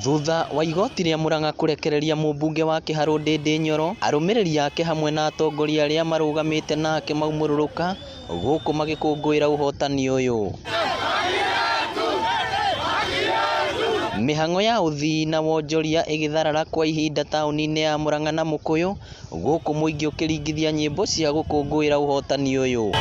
Thutha wa igoti rĩa Murang'a kũrekereria mũmbunge wa Kĩharũ Ndindi Nyoro, arũmĩrĩri ake hamwe na atongoria arĩa marũgamĩte nake maumũrũrũka gũkũ magĩkũngũĩra ũhotani ũyũ. Mĩhang'o ya ũthii na wonjoria ĩgĩtharara kwa ihinda taũni-inĩ ya Murang'a na Mũkũyũ gũkũ mũingĩ ũkĩringithia nyĩmbo cia gũkũngũĩra ũhotani ũyũ.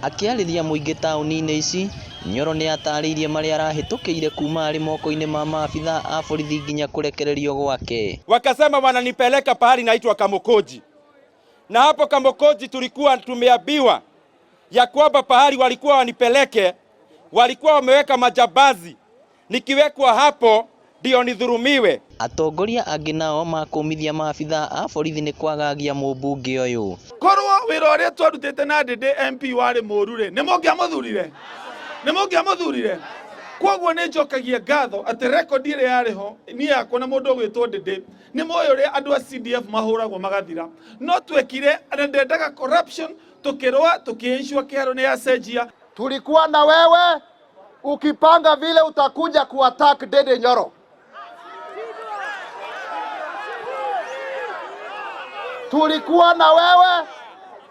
Akĩarĩria mũingĩ taũni-inĩ ici, Nyoro nĩ atarĩirie marĩa arahĩtũkĩire kuma arĩ moko-inĩ ma maabithaa a borithi nginya kũrekererio gwake. Wakasema wananipeleka pahali naitwa Kamukunji, na hapo Kamukunji tulikuwa tumeambiwa ya kwamba pahali walikuwa wanipeleke walikuwa wameweka majambazi, nikiwekwa hapo ndio nidhurumiwe. Atongoria angĩ nao makũmithia maabithaa a borithi nĩ kwagagia mũmbunge ũyũ. Korwo wĩra ũrĩa twarutĩte na Ndindi MP warĩ mũru rĩ, nĩ mũngĩamũthurire? Nĩ mũngĩamũthurire? Koguo nĩ njokagia ngatho atĩ rekondi ĩrĩa yarĩ ho niĩ yakwa na mũndũ ũgwĩtwo Ndindi nĩ moĩ ũrĩa andũ a CDF mahũragwo magathira, no twekire na ndendaga corruption, tukĩrũa tukiensure Kĩharũ nĩ yacenjia. Tulikuwa na wewe ukipanga vile utakuja kuattack Ndindi Nyoro. Tulikuwa na wewe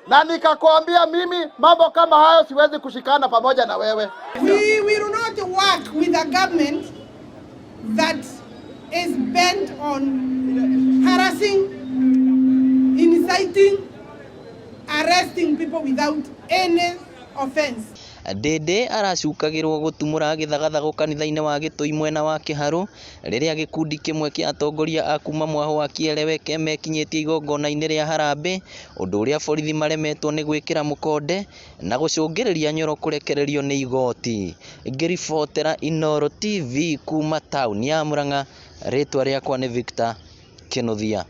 na nikakwambia mimi mambo kama hayo siwezi kushikana pamoja na wewe. We will not work with a government that is bent on harassing, inciting, arresting people without any offense. Ndindi aracukagĩrwo gũtumũra gĩthagathago kanitha-inĩ wa Gĩtũi mwena wa Kĩharũ rĩrĩa gĩkundi kĩmwe kĩa atongoria a kuma mwahũ wa Kieleweke mekinyĩtie igongona-inĩ rĩa harambĩ, ũndũ ũrĩa borithi maremetwo nĩ gwĩkĩra mũkonde na gũcũngĩrĩria Nyoro kũrekererio nĩ igoti. Ngĩribotera Inooro TV kuma taũni ya Murang'a, rĩtwa rĩakwa nĩ Victor Kĩnuthia.